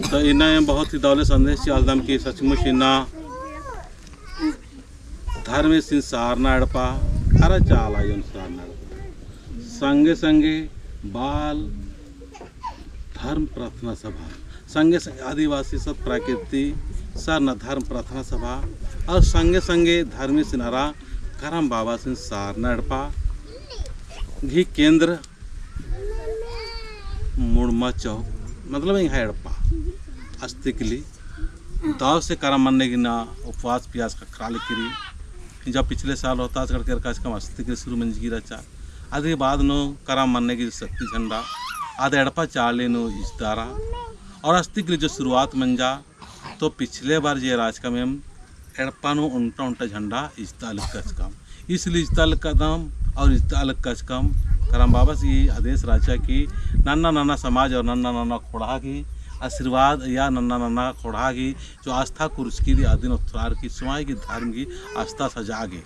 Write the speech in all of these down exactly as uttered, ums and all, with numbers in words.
तो इन्ना एम बहुत ही दौले संदेश चिआलदम कि सचमुच इन्ना धर्मेसिन सारना एड़पा, अरा चाला आयोन सारना एड़पा। संगे संगे बाल धर्म प्रार्थना सभा, संगे संगे आदिवासी सब प्राकृति सरना धर्म प्रार्थना सभा, और संगे संगे धर्मेसिन अरा करम बाबासिन सारना एड़पा गही केंद्र मुड़मा चौक, मतलब एंग्है एड़पा अस्तिकली दव से करम मन्ने गे इन्ना उपवास पियास ख़क्खरा लगी रई। जब पिछले साल रोहतासगढ़ केरका चिचकम अस्तिकली शुरू मंजकी रहचा। अदी बाद नू करम मन्ने गे शक्ति झंडा आद एड़पा चाली नू इजतारा। और अस्तिकली जो शुरुआत मंजा तो पिछले बार जे रहचकम एम एड़पा नू ओन्टा ओन्टा झंडा इजता लक्कचकम। इसलिए इजता लक्कदम और इजता लक्कचकम। करम बाबस ई आदेश रहचा कि नन्ना नन्ना समाज और नन्ना नन्ना ख़ोंड़हा गही आशीर्वाद या नन्ना नन्ना ख़ोंड़हा गही जो आस्था कुरचकी रई अदिन ओथ्रार की स्वयं गही धर्म गही आस्था सजागे।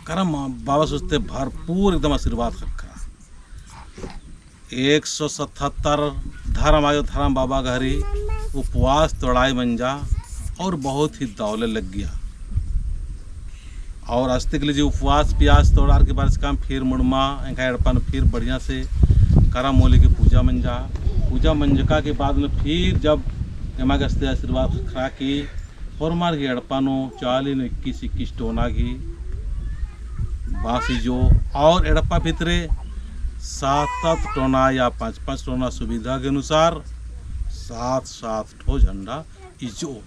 करम बाबस ओस्ते भरपूर एकदम आशीर्वाद ख़क्खरा। एक सौ सतहत्तर धर्म आयो धर्म बाबा गही उपवास तोड़ाई मंजा और बहुत ही दौले लग्गिया। और अस्तिकली जे उपवास पियास तोड़ार की बरचकम फिर मुड़मा एंग्है एड़पा नू फिर बढ़िया से करम मूली की पूजा मंजा। पूजा मंजका के बाद में फिर जब एमा गे अस्ते आशीर्वाद ख़क्खरा की होरमर गही एड़पा नू चाली नू इक्कीस इक्कीस टोना गही बाँस इजो और एड़पा भितरे सात सात टोना या पाँच पाँच टोना सुविधा के अनुसार सात सात ठो झंडा इजो।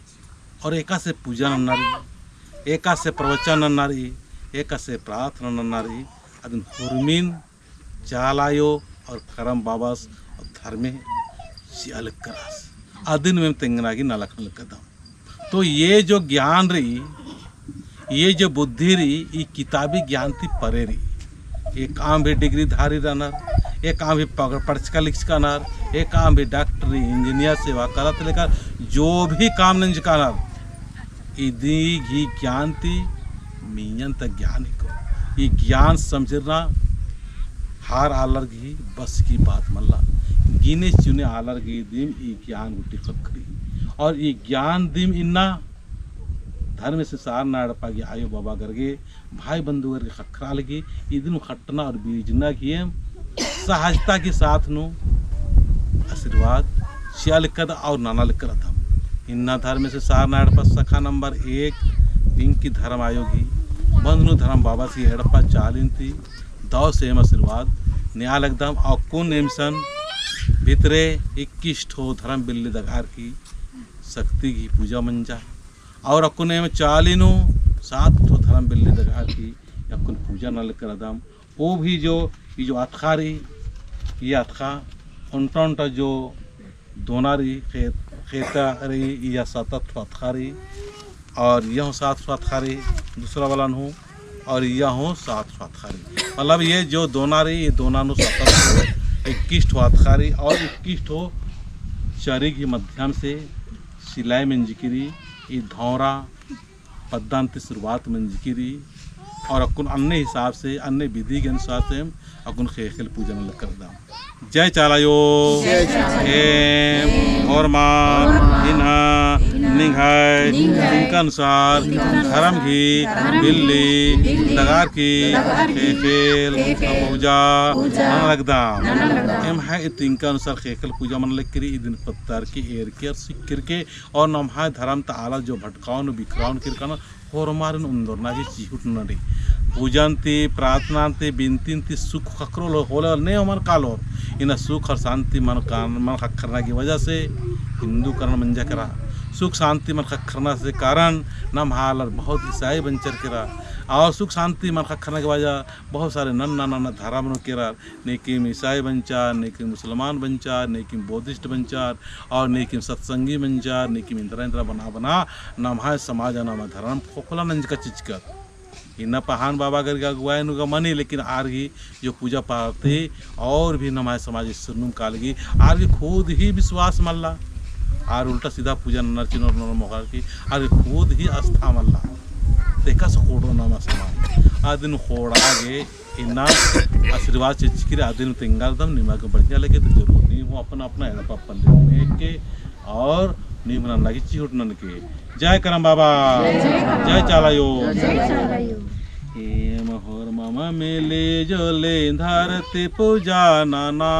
और एकासे पूजा नन्ना रई, एकासे प्रवचन नन्ना रई, एकासे प्रार्थना नन्ना रई, अदिन होरमिन चाला आयो और करम बाबस और धर्मे चिआ लक्करस। अदिन एम तेंगना गही नलख नलख कदम। तो ये जो ज्ञान रई, ये जो बुद्धि रई, ई किताबी ज्ञान ती परे रई। एकाम भी डिग्री धारी रअनर, एकाम भी पढ़-, पढ़चका लिखचका रअनर, एकाम भी डॉक्टरी, इंजीनियर सेवा करत लेकर जो भी काम नंजका रअनर, इदी गही ज्ञान ती मियन ता ज्ञान हिको। ई ज्ञान समझरना हर आलर गही बस की बात मल्ला। गिने चुने आलर गही दिम ई ज्ञान गुट्ठी ख़क्खरी। और ई ज्ञान दिम इन्ना धर्मेस सारना एड़पा गही आयो बाबागर गे भाई बंधुगर गे ख़क्खरा लगी, इदिन ख़ट्टना और बीजना गही एम सहजता के साथ नू आशीर्वाद चिआ लक्कदम और नना लक्कदम। इन्ना धर्मेस सारना एड़पा शाखा नंबर एक पिंकी धर्म आयो गही बंद नू धर्म बाबस गही एड़पा चालिन ती दव से एम आशीर्वाद नेआ लक्कदम। अक्कुन एमसन भितरे इक्कीस ठो धर्म बिल्ली दगार की शक्ति गही पूजा मंजा। और अक्कुन एम चाली नू सात ठो धर्म बिल्ली दगार की अक्कुन पूजा नना लक्कदम। ओ भी जो, ई जो अतख़ा रई, ई अतख़ा, ओन्टा ओन्टा जो दोना रई, खेत, खेता रई, इया सात ठो अतख़ा रई, और इया हूँ सात ठो अतख़ा रई, दूसरा वाला नू हूँ, और इया हूँ सात ठो अतख़ा रई। मतलब ये जो दोना रई, ये दोना नू सात ठो, इक्कीस ठो अतख़ा रई, और इक्कीस ठो चरी गही माध्यम से सिलाई मंजकी रई, ई धौरा, पद्दा ती शुरुआत मंजकी रई और अक्कुन अन्ने हिसाब से, अन्ने विधि के अनुसार से अक्कुन ख़ेख़ेल पूजा नना लक्कदम। जय चाला आयो। जय चाला आयो। एम होरमा इन्हा निंग्है तिंका अनुसार धर्म गही बिल्ली दगार की ख़ेख़ेल पूजा नना लक्कदम। एम्है ई तिंका अनुसार ख़ेख़ेल पूजा मना लक्की रई, इदिन पत्तर की, एर की और सिक्किर के और नम्है धर्म ता आलर जो भटकावन बिखरावन केरका रअनर, होरमारिन उन्दरना गही चिहुट नना रई। पूजन ती, प्रार्थना ती, बिनतिन ती सुख ख़क्खरओ होले ने ओमन कालोर। इन्ना सुख और शांति मल ख़क्खरना की वजह से हिन्दूकरण मंजा केरा। सुख शांति मल ख़क्खरना से कारण नम्है आलर बहुत ईसाई बंचर केरा। और सुख शांति मल ख़क्खरना की वजह बहुत सारे नन्ना नन्ना धर्म नू केरर। नेकिम ईसाई बंचार, नेकिम मुसलमान बंचार, नेकिम बौद्धिस्ट बंचार, और नेकिम सत्संगी बंचार, नेकिम इन्द्रा इन्द्रा बना बना नम्है समाज नम्है धर्म खोखला नंजका चिचकत। इन्ना पहान बाबागर गही अगुवाई नू गा मनी, लेकिन आर गही जो पूजा पाठ ती और भी नम्है समाज इस्सुरनुम कालगी, आर गही खुद ही विश्वास मल्ला। आर उल्टा सीधा पूजा ननर चिनोर नोर मोख़र की, आर गही खुद ही आस्था मल्ला। तेका से ख़ोंड़ो नम्है समाज। अदिन ख़ोंड़ा गे इन्ना आशीर्वाद चिचकी रई, अदिन तेंगारदम। निमा गे बढ़िया लगे तो जरूर नीम हूँ अपना अपना एड़पा पल्ले में के और नीम नन लगी चिहुट ननके। जय करम बाबा, जय चाला आयो। एम होरमम मिली जुली धरती पूजा नना,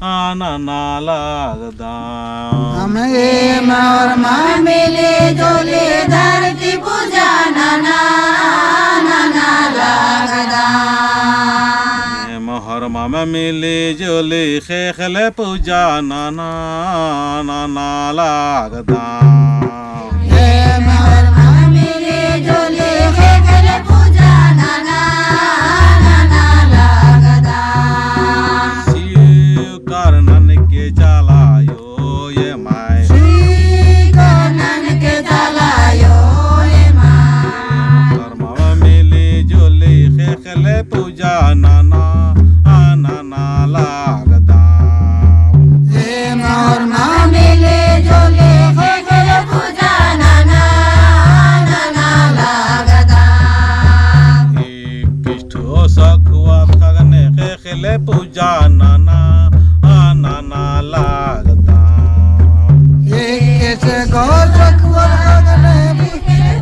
आ नना लगदम। हम एम होरमम मिली जुली धरती पूजा नना, आ नना लगदम। एम होरमम मिली जुली ख़ेख़ेल पूजा नना, आ नना लगदम। एम होरमम मिली जुली ख़ेख़ेल पूजा नना, आ नना लगदम। सिउ करनन के चाला आयो ए माय। सिउ करनन के चाला आयो ए माय। होरमम मिली जुली ख़ेख़ेल पूजा नना, आ नना लगदम। एम होरमम मिली जुली ख़ेख़ेल पूजा नना, आ नना लगदम। इक्कीस ठो सखुआ ख़गने ख़ेख़ेल पूजा नना, आ नना लगदम। इक्कीस गो सखुआ ख़गने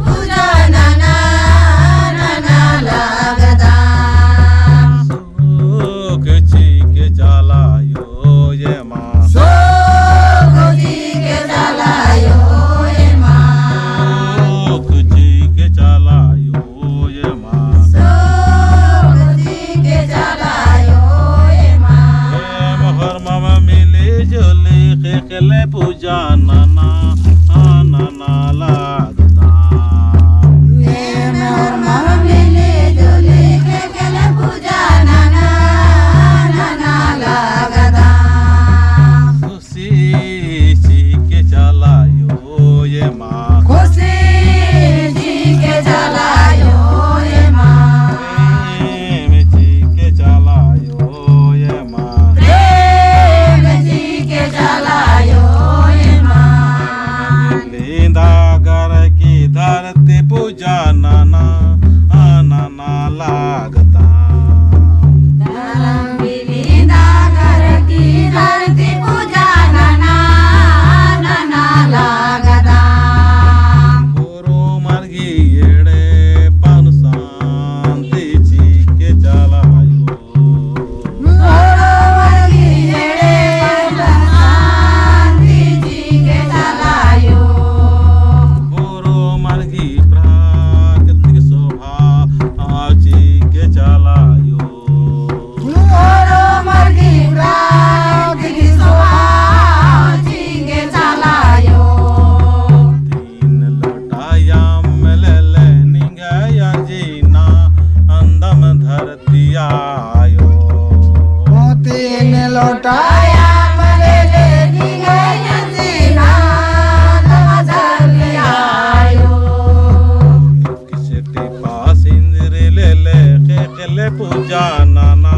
पूजा नना, आ नना लगदम। सोख चिके चाला आयो ए माँ। सोख चिके चाला आयो ए माँ। सोख चिके चाला आयो ए माँ। सोख चिके चाला आयो ए माँ। एम होरमम मिली जुली ख़ेख़ेल पूजा नना, आ नना लगदम। एम होरमम मिली जुली ख़ेख़ेल पूजा नना, आ नना लगदम। खुशी चिके चाला आयो ए माँ। खुशी चिके चाला आयो ए माँ। प्रेम चिके चाला आयो ए माँ। प्रेम चिके चाला आयो ए माँ। लिंदा करकी धरती पूजा नना, आ नना लगदम। धरम बिलिंदा करकी धरती पूजा नना, आ नना लगदम। होरमर गही एड़पन शांति चिके चाला आयो। होरमर गही एड़पन शांति चिके चाला आयो। होरमर गही प्राकृतिक शोभा चिके चाला आयो। होरमर गही प्राकृतिक शोभा चिके चाला आयो। तीन लोटा याम लेले निंग्है अर्जी नन्दम धरती आयो। तीन लोटा याम लेले निंग्है अर्जी नन्दम धरती आयो। इक्कीस टिपा सिंदरी लेले ख़ेख़ेल पूजा नना,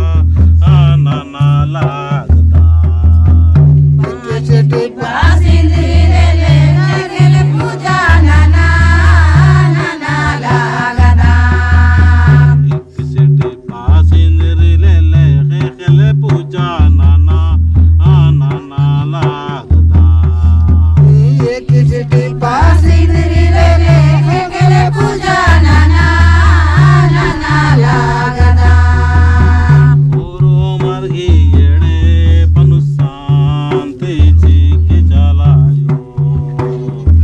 आ नना लगदम। इक्कीस टिपा सिंदरी लेले ख़ेख़ेल पूजा नना, आ नना लगदम। इक्कीस टिपा सिंदरी लेले ख़ेख़ेल पूजा नना, आ नना लगदम। इक्कीस टिपा सिंदरी लेले ख़ेख़ेल पूजा नना, आ नना लगदम। होरमर गही एड़पन शांति चिके चाला आयो।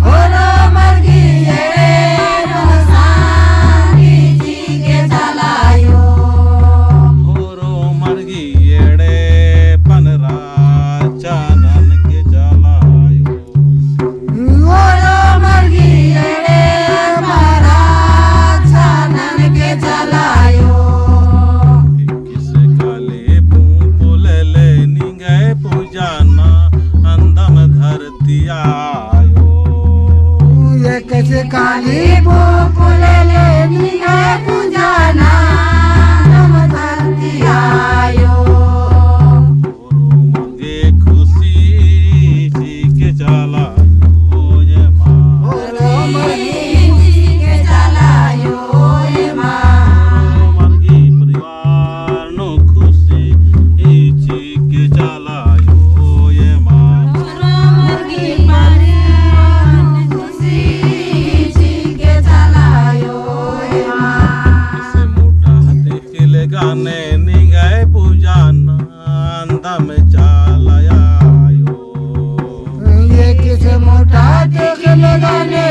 होरमर गही एड़पन शांति चिके चाला आयो। होरमर गही एड़पन रक्षा ननके चाला आयो। होरमर गही एड़पन रक्षा ननके चाला आयो। इक्कीस काली पूंप लेले निंग्है पूजा नन्दम धरती आयो। इक्कीस काली पूंप लेले निंग्है पूजा नन्दम धरती आयो। होरमर गही खुशी चिके चाला आयो ए माँ। होरमर गही खुशी चिके चाला आयो ए माँ। होरमर गही परिवार नू खुशी चिके चाला आयो ए माँ। होरमर गही परिवार मोटा देखने जाने